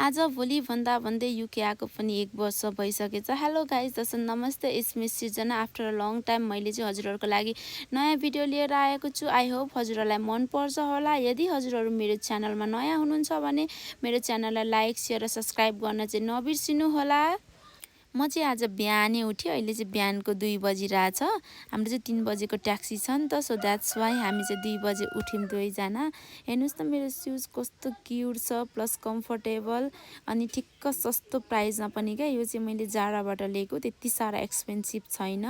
आज भोलि भन्दा भन्दै युके आएको पनि 1 वर्ष भइसकेछ। हेलो गाइज, दर्शन नमस्ते, it's miss Srijana. After a long time मैले चाहिँ हजुरहरूको लागि नयाँ भिडियो लिएर आएको छु। आई होप हजुरहरूलाई मनपर्छ होला। यदि हजुरहरू मेरो च्यानलमा नयाँ हुनुहुन्छ भने मेरो च्यानललाई लाइक, सेयर र सब्सक्राइब गर्न चाहिँ नबिर्सिनु होला। म चाहिँ आज बिहानै उठेँ। अहिले चाहिँ बिहानको 2 बजिरहेछ। हाम्रो चाहिँ 3 बजेको ट्याक्सी छ नि त, सो द्याट्स वाइ हामी चाहिँ 2 बजे उठ्यौँ दुवैजना। हेर्नुहोस् त मेरो सुज कस्तो क्युट छ प्लस कम्फर्टेबल अनि ठिक्क सस्तो प्राइसमा पनि क्या। यो चाहिँ मैले जाराबाट लिएको, त्यति साह्रो एक्सपेन्सिभ छैन।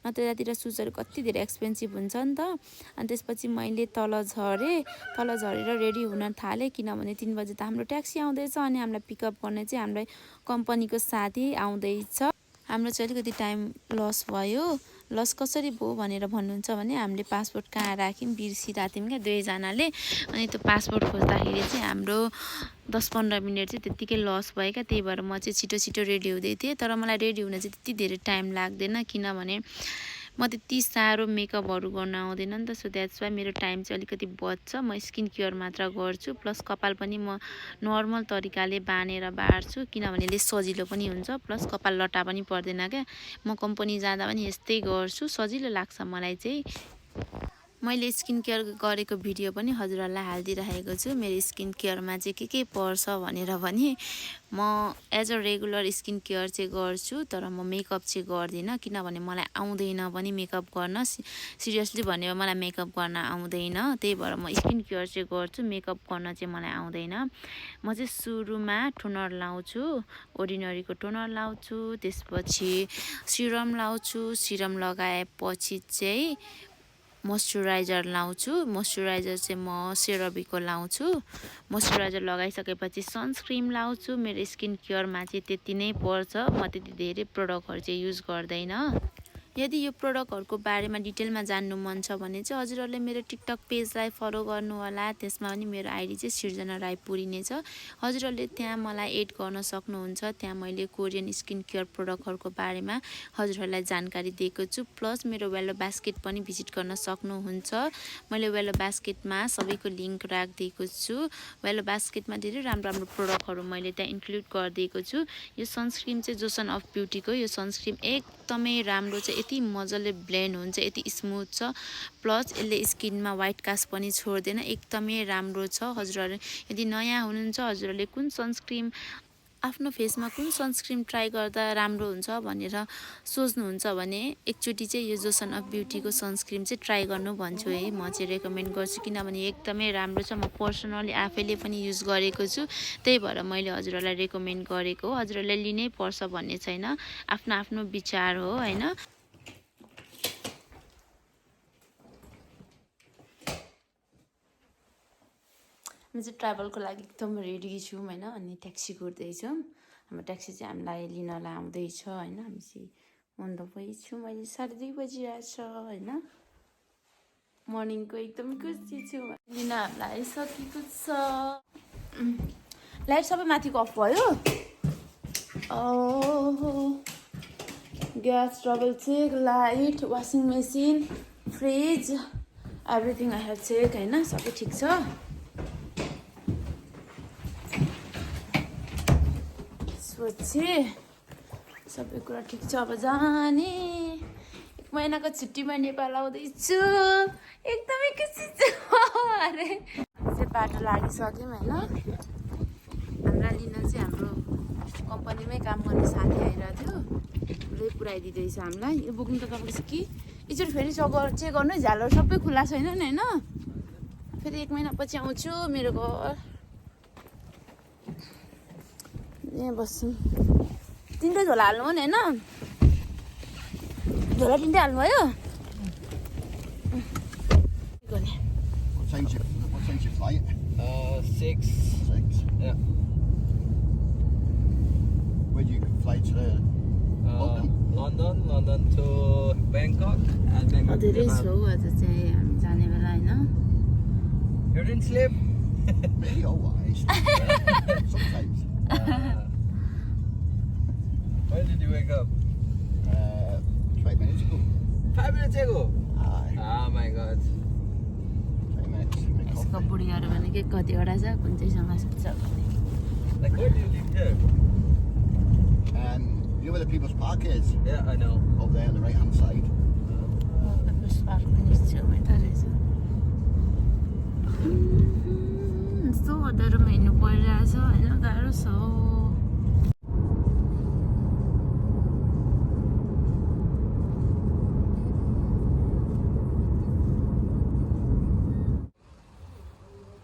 नत्र यतातिर सुजहरू कति धेरै एक्सपेन्सिभ हुन्छ नि त। अनि त्यसपछि मैले तल झरेर रेडी हुन थालेँ, किनभने 3 बजे त हाम्रो ट्याक्सी आउँदैछ अनि हामीलाई पिकअप गर्ने चाहिँ हाम्रो कम्पनीको साथी आउँदैछ। हाम्रो चाहिँ अलिकति टाइम लस भयो। लस कसरी भयो भनेर भन्नुहुन्छ भने हामीले पासपोर्ट कहाँ राख्यौँ बिर्सिरहेको थियौँ क्या दुवैजनाले। अनि त्यो पासपोर्ट खोज्दाखेरि चाहिँ हाम्रो 10-15 मिनट चाहिँ त्यत्तिकै लस भयो क्या। त्यही भएर म चाहिँ छिटो रेडी हुँदै थिएँ। तर मलाई रेडी हुन चाहिँ त्यति धेरै टाइम लाग्दैन, किनभने म त्यति साह्रो मेकअपहरू गर्न आउँदैन नि त। सो द्याट्स वाइ मेरो टाइम चाहिँ अलिकति बच्छ। म स्किन केयर मात्र गर्छु, प्लस कपाल पनि म नर्मल तरिकाले बानेर बार्छु, किनभने यसले सजिलो पनि हुन्छ, प्लस कपाल लट्टा पनि पर्दैन क्या। म कम्पनी जाँदा पनि यस्तै गर्छु, सजिलो लाग्छ मलाई चाहिँ। मैले स्किन केयर गरेको भिडियो पनि हजुरहरूलाई हालिदिइराखेको छु। मेरो स्किन केयरमा चाहिँ के पर्छ भनेर भने म as a regular skin care चाहिँ गर्छु, तर म मेकअप चाहिँ गर्दिनँ, किनभने मलाई आउँदैन पनि मेकअप गर्न। सिरियसली भनेर मलाई मेकअप गर्न आउँदैन। त्यही भएर म स्किन केयर चाहिँ गर्छु, मेकअप गर्न चाहिँ मलाई आउँदैन। म चाहिँ सुरुमा टोनर लाउँछु, ओर्डिनरीको टोनर लाउँछु, त्यसपछि सिरम लाउँछु। सिरम लगाएपछि चाहिँ मोइस्चराइजर लाउँछु। मोइस्चराइजर चाहिँ म सेराभीको लाउँछु। मोइस्चराइजर लगाइसकेपछि सनस्क्रिन लाउँछु। मेरो स्किन केयरमा चाहिँ त्यति नै पर्छ। म त्यति धेरै प्रडक्टहरू चाहिँ युज गर्दैन। यदि यो प्रडक्टहरूको बारेमा डिटेलमा जान्नु मन छ भने चाहिँ हजुरहरूले मेरो टिकटक पेजलाई फलो गर्नु होला। त्यसमा पनि मेरो आइडी चाहिँ सृजना रायपुरी नै छ। हजुरहरूले त्यहाँ मलाई एड गर्न सक्नुहुन्छ। त्यहाँ मैले कोरियन स्किन केयर प्रडक्टहरूको बारेमा हजुरहरूलाई जानकारी दिएको छु। प्लस मेरो वेलो बास्केट पनि भिजिट गर्न सक्नुहुन्छ। मैले वेलो बास्केटमा सबैको लिङ्क राखिदिएको छु। वेलो बास्केटमा धेरै राम्रो प्रडक्टहरू मैले त्यहाँ इन्क्लुड गरिदिएको छु। यो सनस्क्रिन चाहिँ जोसन अफ ब्युटीको यो सनस्क्रिन एकदमै राम्रो छ। यति मजाले ब्लेन्ड हुन्छ, यति स्मुथ छ, प्लस यसले स्किनमा व्हाइट कास्ट पनि छोड्दैन। एकदमै राम्रो छ। हजुरहरू यदि नयाँ हुनुहुन्छ, हजुरहरूले कुन सनस्क्रिन आफ्नो फेसमा कुन सनस्क्रिन ट्राई गर्दा राम्रो हुन्छ भनेर सोच्नुहुन्छ भने एकचोटि चाहिँ यो जोसन अफ ब्युटीको सनस्क्रिन चाहिँ ट्राई गर्नु भन्छु है। म चाहिँ रेकमेन्ड गर्छु, किनभने एकदमै राम्रो छ। म पर्सनली आफैले पनि युज गरेको छु, त्यही भएर मैले हजुरहरूलाई रेकमेन्ड गरेको हो। हजुरहरूलाई लिनै पर्छ भन्ने छैन, आफ्नो विचार हो हैन। म चाहिँ ट्राभलको लागि एकदम रेडी छु हैन। अनि ट्याक्सी कुर्दैछु। हाम्रो ट्याक्सी चाहिँ हामीलाई लिनलाई आउँदैछ हैन। हामी चाहिँ अन द वे छु। मैले 2:30 बजिरहेछ हैन। मर्निङको एकदम खुसी छु। लिन हामीलाई आइसकेको छ। लाइट सबै माथिको अफ भयो। Gas, trouble check, light, washing machine, fridge, everything I have check हैन। सबै ठिक छ। त्यसपछि सबै कुरा ठिक छ। अब जाने 1 महिनाको छुट्टीमा नेपाल आउँदैछु। एकदमै खुसी छु। अरे चाहिँ बाटो लागिसक्यौँ हैन। हामीलाई लिन चाहिँ हाम्रो कम्पनीमै काम गर्ने साथी आइरहेको थियो, उसले पुऱ्याइदिँदैछ हामीलाई। यो बोक्नु त तपाईँको कि एकचोटि फेरि चेक गर्नु है, झालहरू सबै खुला छैनन् हैन। फेरि 1 महिनापछि आउँछु मेरो घर। यहाँ बस्छौँ। 3टा झोला हाल्नु हो नि हैन। झोला 3टा हाल्नुभयो। What time's your flight? 6. 6. Yeah. Where do you fly to? London to Bangkok and Bangkok to धेरै Japan. छौ आज चाहिँ हामी जाने बेला हैन। You didn't sleep? Me, always. Sometimes. When did you wake up? 5 minutes ago. 5 minutes ago. Aye. Oh my god. 5 minutes. यसको बुढीहरू भने के कतिवटा छ, कुन चाहिँसँग सुत्छ भने। Like where do you live? People's Park is Yeah, I know. up there on the right hand side. People's Park पनि छेउमै त रहेछ यस्तो अँध्यारोमा हिँड्नु परिरहेछ होइन गाह्रो छ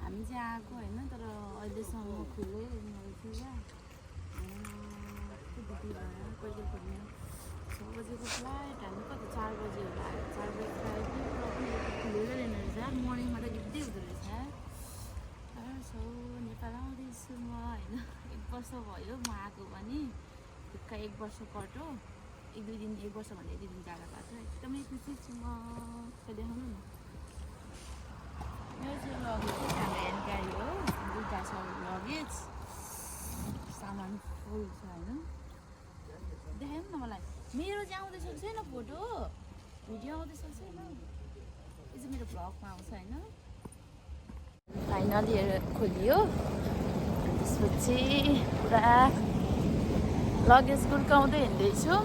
हामी चाहिँ आएको होइन तर अहिलेसम्म खुलै रहेछ क्या कहिले खोल्ने 6 बजेको फ्लाइट हामी कति 4 बजी होला 4 बजी फ्लाइट खुलेर रहेन रहेछ मर्निङमा त गिर्दै हुँदो रहेछ सो नेपाल आउँदैछु म होइन 1 वर्ष भयो म आएको पनि ढुक्क 1 वर्ष कट्यो 1 वर्ष भन्दा 1 दिन जाडो भएको छ एकदमै खुसी छु म कहिले देखाउनु न मेरो चाहिँ लगेज चाहिँ हाम्रो ह्यान्ड क्यारी हो 2टा छ लगेज सामान फुल छ होइन देखाउनु न मलाई मेरो चाहिँ आउँदैछ कि छैन फोटो भिडियो आउँदैछ कि छैन यो चाहिँ मेरो भ्लगमा आउँछ होइन फाइनली खोलियो त्यसपछि पुरा लगेज गुर्काउँदै हिँड्दैछौँ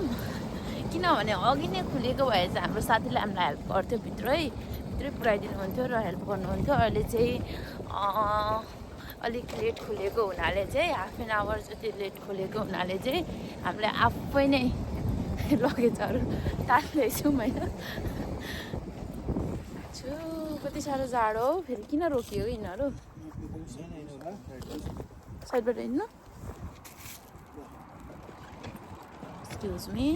किनभने अघि नै खुलेको भए चाहिँ हाम्रो साथीले हामीलाई हेल्प गर्थ्यो भित्रै पुऱ्याइदिनुहुन्थ्यो र हेल्प गर्नुहुन्थ्यो अहिले चाहिँ अलिक लेट खुलेको हुनाले चाहिँ हाफ एन आवर जति लेट खुलेको हुनाले चाहिँ हामीले आफै नै लगेजहरू तान्दैछौँ होइन कति साह्रो जाडो हो फेरि किन रोकियो यिनीहरू साइडबाट हिँड्नु एक्सक्युज मी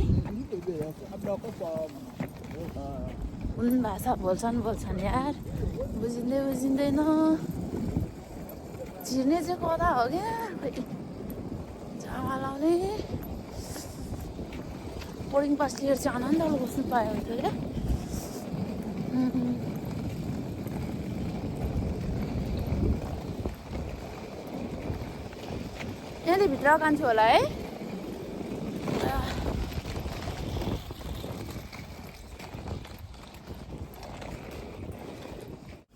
कुन भाषा बोल्छन् यार बुझिँदैन छिर्ने चाहिँ कता हो क्या फेरि जामा लाउने बोर्डिङ पास लिएर चाहिँ आनन्दले बस्नु पायो हुन्थ्यो क्या यहाँले भित्र कान्छु होला है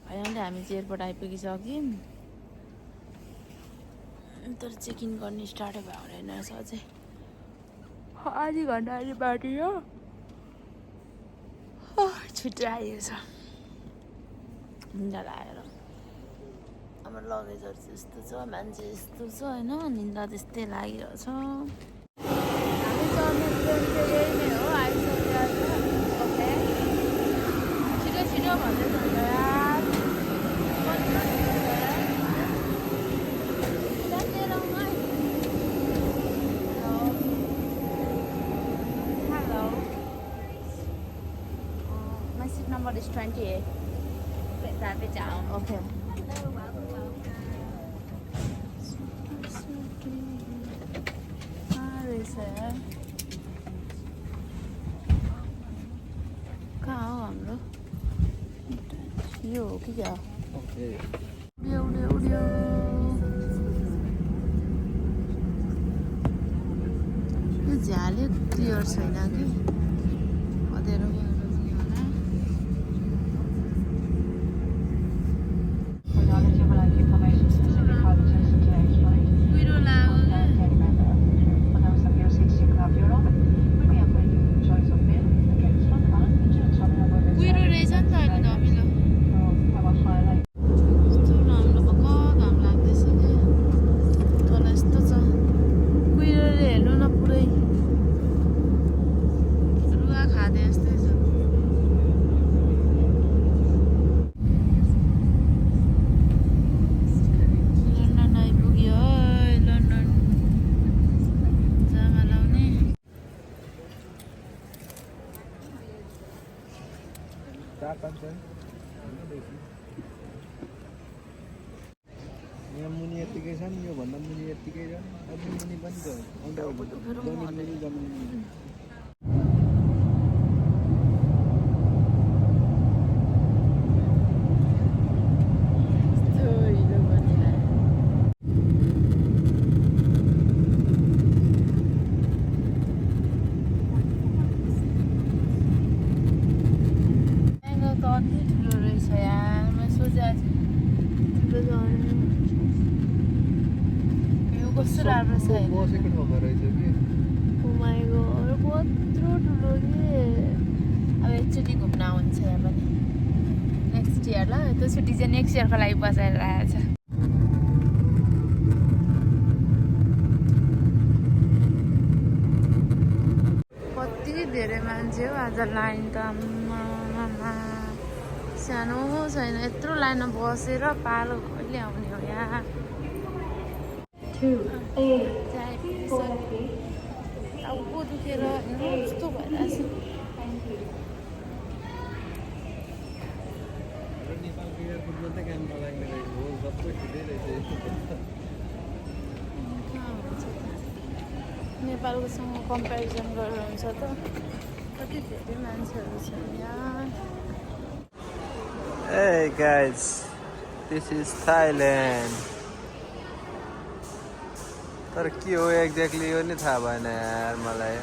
अहिले हामी चाहिँ एयरपोर्ट आइपुगिसक्यौँ तर चेक इन गर्ने स्टार्ट भयो हुँदैन रहेछ अझै आधी घन्टा अहिले बाटो हो छिट्टै आइएको छ निन्दा लागेर हाम्रो लगेजहरू चाहिँ यस्तो छ मान्छे यस्तो छ होइन निन्दा त्यस्तै लागिरहेछ हामी चढ्ने ट्रेन चाहिँ यही नै हो आइसकेको छ छिटो भन्दैछ यार Number is 28. Okay. कहाँ हो हाम्रो यो हो कि क्या उड्यो यो झ्याले क्लियर छैन कि अँध्यारो यहाँ मुनि यत्तिकै छ नि यो भन्दा मुनि यत्तिकै छ अझै मुनि पनि छ कस्तो राम्रो छ बसेको ठाउँमा रहेछ कि माई गॉड कत्रो ठुलो के अब एकचोटि घुम्न आउँछ यहाँ पनि नेक्स्ट इयर ल त्यो छुट्टी चाहिँ नेक्स्ट इयरको लागि बसाएर आएछ कति धेरै मान्छे हो आज लाइन त आम्मामा सानो छैन यत्रो लाइनमा बसेर पालो ल्याउने हो यहाँ टाउको दुखेर होइन कस्तो भइरहेछ नेपालको एयरपोर्टमा त काम नलाग्ने रहेको हो सबै ठुलै रहेछ नेपालकोसँग कम्पेरिजन गरेर हुन्छ त कति धेरै मान्छेहरू छन् यहाँ Hey guys, this is Thailand. तर के हो एक्ज्याक्टली यो नि थाहा भएन यार मलाई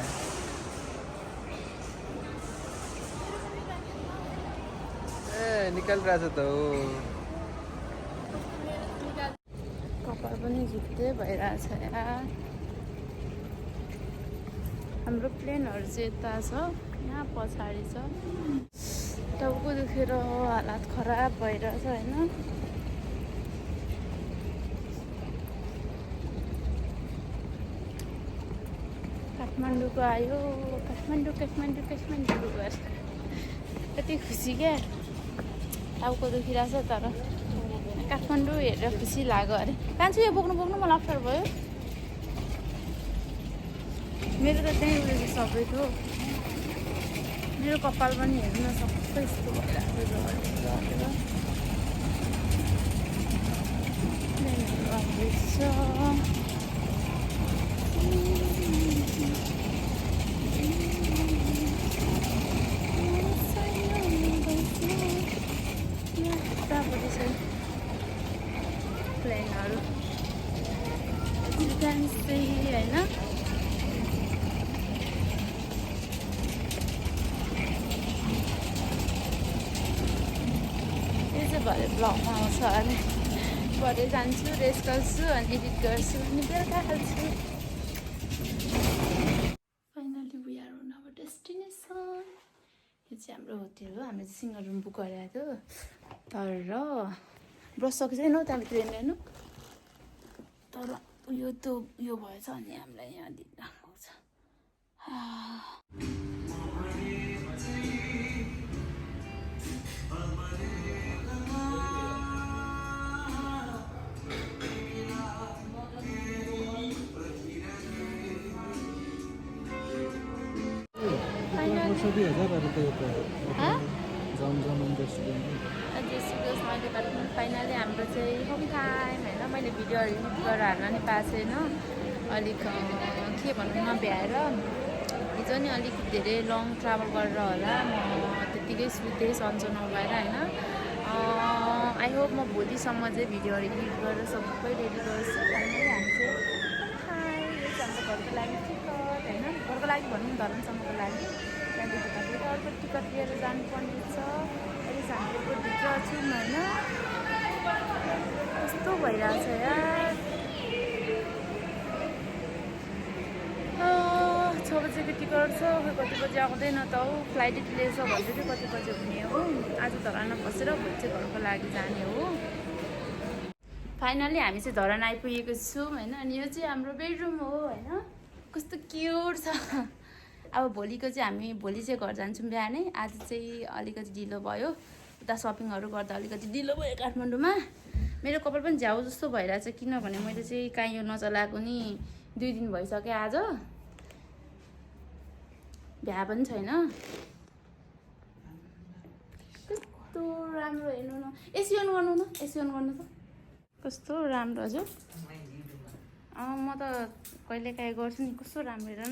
ए निकालिरहेछ त हो कपाल पनि झुक्दै भइरहेछ यार हाम्रो प्लेनहरू चाहिँ यता छ यहाँ पछाडि छ टाउको दुखेर हालत खराब भइरहेछ होइन काठमाडौँको आयो काठमाडौँ भएर कति खुसी क्या टाउको दुखिरहेछ तर काठमाडौँ हेरेर खुसी लाग्यो अरे कान्छु यो बोक्नु मलाई अप्ठ्यारो भयो मेरो त त्यहीँ उयो सबै थियो मेरो कपाल पनि हेर्नु न सबै यस्तो भइरहेको छ प्लेनहरू होइन भरे ब्लगमा आउँछ अरे भरे जान्छु रेस्ट गर्छु अनि एडिट गर्छु अनि बेलुका हाल्छु finally we are on our destination यो चाहिँ हाम्रो होटेल हो हामीले सिङ्गल रुम बुक गरेको थियो तर ब्रस सकेको छैन हौ त्यहाँभित्र हेर्नु तर यो त यो भएछ अनि हामीलाई यहाँ दिन आउँछ फाइनली हाम्रो चाहिँ होम टाइम होइन मैले भिडियोहरू एडिट गरेर हाल्न नि पाएको छैन अलिक के भनौँ नभ्याएर हिजो नि अलिक धेरै लङ ट्राभल गरेर होला म त्यत्तिकै सुतेँ सन्चो नभएर होइन आई होप म भोलिसम्म चाहिँ भिडियोहरू एडिट गरेर सबै रेडी गर्छु फाइनली हामी चाहिँ हाम्रो घरको लागि टिकट होइन घरको लागि भनौँ धर्मसम्मको लागि त्यहाँदेखि फेरि अर्को टिकट लिएर जानुपर्ने छ अहिले चाहिँ हामी एयरपोर्टभित्र छौँ होइन कस्तो भइरहेछ यार 6 बजेको टिकट छ खै कति बजी आउँदैन त हौ फ्लाइट डिले छ भन्दै थियो कति बजी हुने हो आज धरानमा बसेर भोलि चाहिँ घरको लागि जाने हो फाइनली हामी चाहिँ धरान आइपुगेको छौँ होइन अनि यो चाहिँ हाम्रो बेडरुम हो होइन कस्तो क्युट छ अब भोलिको चाहिँ हामी भोलि चाहिँ घर जान्छौँ बिहानै आज चाहिँ अलिकति ढिलो भयो उता सपिङहरू गर्दा अलिकति ढिलो भयो काठमाडौँमा मेरो कपाल पनि झ्याउ जस्तो भइरहेछ किनभने मैले चाहिँ कहीँ यो नचलाएको नि 2 दिन भइसक्यो आज भ्या पनि छैन कस्तो राम्रो हेर्नु न एसी अन गर्नु न एसी अन गर्नु त कस्तो राम्रो हजुर म त कहिलेकाहीँ गर्छु नि कस्तो राम्रो हेर न